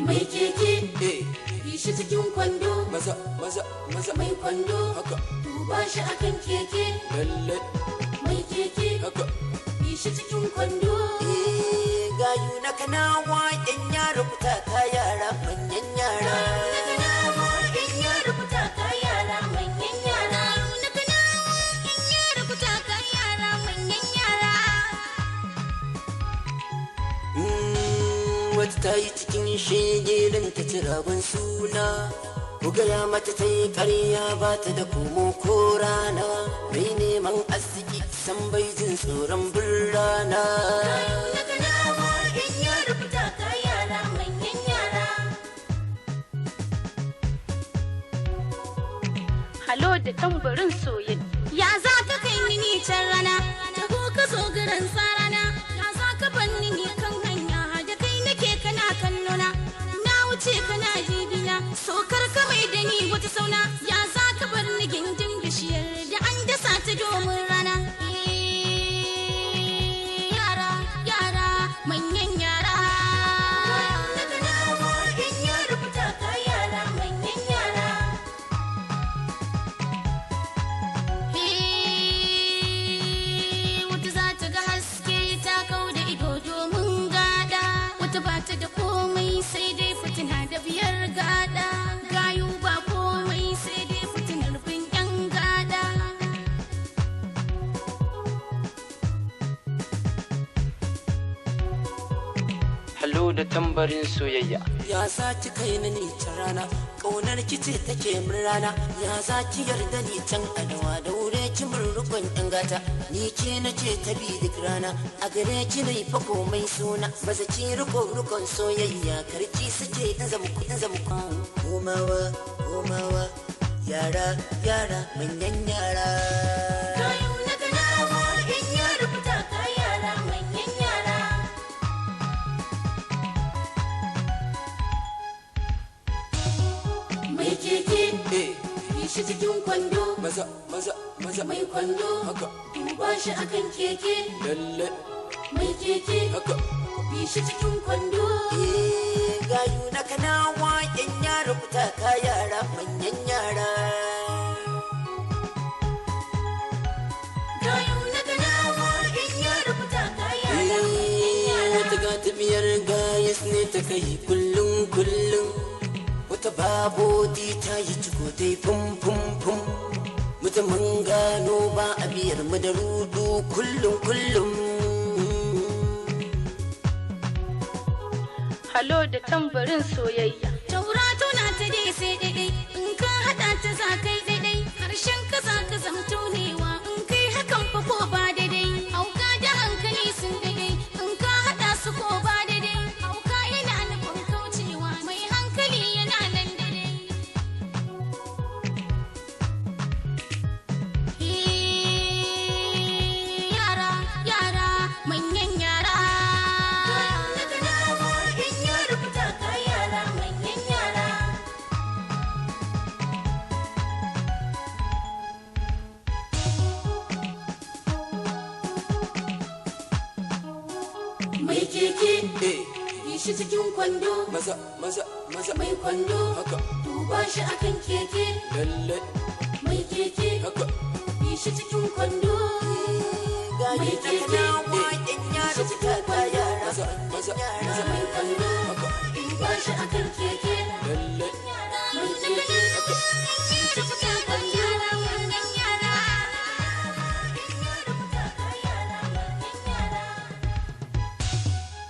Mai keke, bi shi cikin kwando. Maza maza maza. Mai kwando, haka. Duba shi akan keke. Lalle. Mai keke, haka. Bi shi cikin kwando. Gayu na kanawa yan yara kuta ka yara manyan yara. Na kanawa yan yara kuta ka yara manyan yara. Na kanawa yan yara kuta ka yara manyan yara. Wata ta yi cikin shege don ta ci ragon suna. Ku gaya mata ta yi ƙarya ba ta da komo ko rana. Mai neman arziki san bai jin tsoron birrana. Na kanawa yan yara kuta ka yara manyan yara. Halo da tambarin soyayya. Ya za ka kai ni ni can rana, taho ka zo garin tsarana. Ya za ka ban ni ni kan hanya, da kai nake kana kallona. Na wuce kana jibina, so kar ka mai da ni wata sauna. Ya za ka bar ni gindin bishiyar da an dasa ta domin rana. Yara, yara, manyan yara. Na kanawa yan yara fita ka yara manyan yara. Wata za ta ga haske ta kau da ido domin gada. Wata ba ta da komai sai dai fitina da biyar gada. Gayu ba komai sai dai fitinar bin yan gada. Halo da tambarin soyayya. Ya za ki kai ni ni can rana, ƙaunar ki ce take min rana. Ya za ki yarda ni can adawa, daure ki min rukun ɗan gata. Ni ke nake ta bi duk rana, a gare ki nai fa komai suna. Baza ki riko rukun soyayya, karki suke in zama ku in zama ku. Komawa komawa, yara yara manyan yara. Gayu na kanawa yan yara fita ka yara manyan yara. Mai keke, bi shi cikin kwando. Maza maza maza. Mai kwando, haka. Duba shi akan keke. Lalle. Mai keke, haka. Bi shi cikin kwando. Gayu na kanawa yan yara kuta ka yara manyan yara. Gayu na kanawa yan yara fita ka yara manyan yara. Wata gata biyar gayas ne ta kai kullum kullum. Wata babodi ta yi ciko ta yi fum fum fum. Mutumin gano ba a biyar mu da rudu kullum kullum. Halo da tambarin soyayya. Taura tona ta dai sai daidai, in ka haɗa ta za kai daidai, harshen ka za ka zamto newa, in kai hakan fa ko ba daidai. Hauka da hankali sun daidai, in ka haɗa su ko ba daidai. Hauka yana nufin kaucewa, mai hankali yana nan daidai. Yara, yara, manyan yara. Na kanawa yan yara fita ka yara manyan yara. Mai keke, bi shi cikin kwando. Maza maza maza. Mai kwando, haka. Duba shi akan keke. Lalle. Mai keke, haka. Bi shi cikin kwando. Gayu Mai na keke, kanawa yan yara shi kuta cikin ka yara Maza maza manyan maza. yara. Mai kwando, haka. duba shi akan keke.